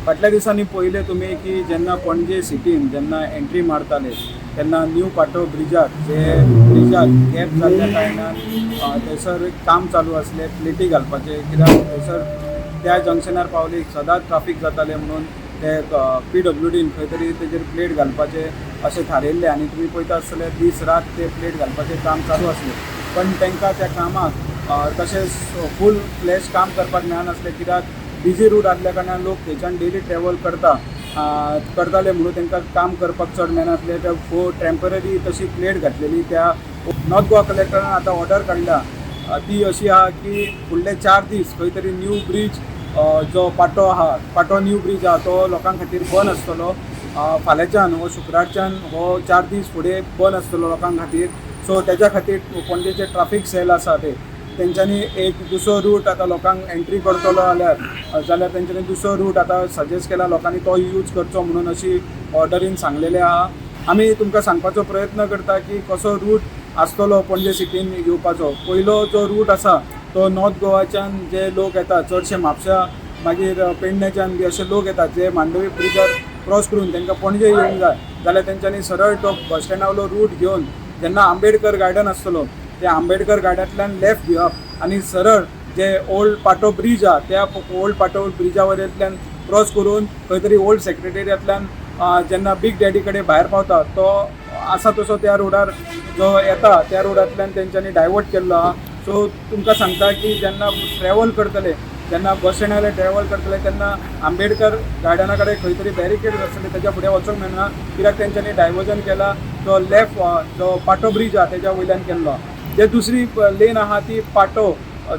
फाटल्या दिसांनी पळयलें तुमी की जेन्ना पणजे सिटीन जेन्ना एंट्री मारताले तेन्ना न्यू पाटो ब्रिजाक, जे ब्रिजाक गॅप जाल्ल्या कारणान थंयसर काम चालू आसलें प्लेटी घालपाचें, कित्याक थंयसर त्या जंक्शनार पावली सदांच ट्राफीक जातालें म्हणून ते पीडब्ल्यूडीन खंय तरी तेजेर प्लेट घालपाचें अशें थारयल्लें. आनी तुमी पळयता आसतले, दीस रात ते प्लेट घालपाचें काम चालू आसलें, पण तांकां त्या कामाक तशें फूल फ्लॅश काम करपाक मेळनासलें, कित्याक बिजी रूट आसल्या कारणान लोक थंयच्यान डेली ट्रॅवल करताले म्हणून तांकां काम करपाक चड मेळनासलें. ते फो टेंपररी तशी प्लेट घातलेली. त्या नॉर्थ गोवा कलेक्टरान आतां ऑर्डर काडल्या, ती अशी आहा की फुडले 4 दीस खंय तरी न्यू ब्रीज जो पाटो आहा, पाटो न्यू ब्रीज आहा, तो लोकां खातीर बंद आसतलो. फाल्यांच्यान हो शुक्रारच्यान हो 4 दीस फुडें बंद आसतलो लोकां खातीर. सो तेज्या खातीर पणजेचे ट्राफीक सेल आसा, ते तेंच्यांनी एक दुसरो रूट आतां लोकांक एंट्री करतलो जाल्यार तेंच्यांनी दुसरो रूट आतां सजेस्ट केला, लोकांनी तो यूज करचो म्हणून अशी ऑर्डरीन सांगलेलें आहा. आमी तुमकां सांगपाचो प्रयत्न करता की कसो रूट आसतलो पणजे सिटीन येवपाचो. पयलो जो रूट आसा तो नॉर्थ गोवाच्यान जे लोक येतात, चडशे म्हापशा, मागीर पेडण्याच्यान बी अशे लोक येतात, जे मांडवी ब्रिजार क्रॉस करून तांकां पणजे येवंक जाय जाल्यार तेंच्यांनी सरळ तो बस स्टँडा वयलो रूट घेवन जेन्ना आंबेडकर गार्डन आसतलो, त्या आंबेडकर गार्डनांतल्यान लेफ्ट घेवप आनी सरळ जे ओल्ड पाटो ब्रीज आहा, त्या ओल्ड पाटो ब्रिजा वयल्यान क्रॉस करून खंय तरी ओल्ड सेक्रेटेरियांतल्यान जेन्ना बीग डॅडी कडेन भायर पावता, तो आसा तसो त्या रोडार जो येता, त्या रोडांतल्यान तेंच्यांनी डायवर्ट केल्लो आहा. सो तुमकां सांगता की जेन्ना ट्रॅवल करतले, जेन्ना बस स्टँडार ट्रॅवल करतले, तेन्ना आंबेडकर गार्डना कडेन खंय तरी बॅरिकेड आसतले, तेज्या फुडें वचोंक मेळना, कित्याक तेंच्यांनी डायवर्जन केला तो लेफ्ट जो पाटो ब्रीज आहा तेज्या वयल्यान केल्लो आहा. जे दुसरी लेन आहा ती पाटो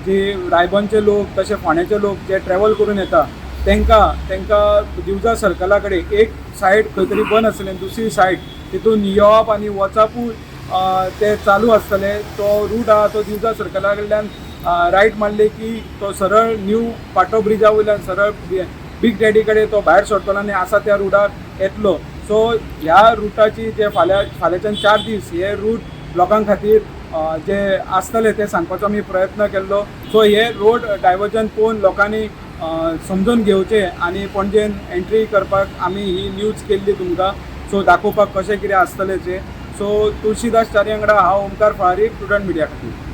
जी रायबनचे लोक तशे फोंड्याचे लोक जे ट्रॅवल करून येता, तांकां दिवजा सर्कला कडेन एक सायड खंय तरी बंद आसतलें आनी दुसरी सायड तितून येवप आनी वचपूय ते चालू आसतले. तो रूट आहा तो दिवजा सर्कला कडल्यान रायट मारले की तो सरळ न्यू पाटो ब्रिजा वयल्यान सरळ बीग डॅडी कडेन तो भायर सरतलो आनी आसा त्या रुटार येतलो. सो ह्या रुटाची जे फाल्यांच्यान 4 दीस हे रूट लोकां खातीर जे आसतले ते सांगपाचो आमी प्रयत्न केल्लो. सो हे रोड डायवर्जन पळोवन लोकांनी समजून घेवचें आनी पणजेन एंट्री करपाक आमी ही न्यूज केल्ली तुमकां, सो दाखोवपाक कशें कितें आसतलें तें. सो तुळशीदास च्यारी वांगडा हांव ओमकार फळारी, प्रुडंट मिडिया खातीर.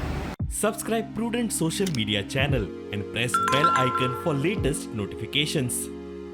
Subscribe Prudent Social Media channel and press bell icon for latest notifications.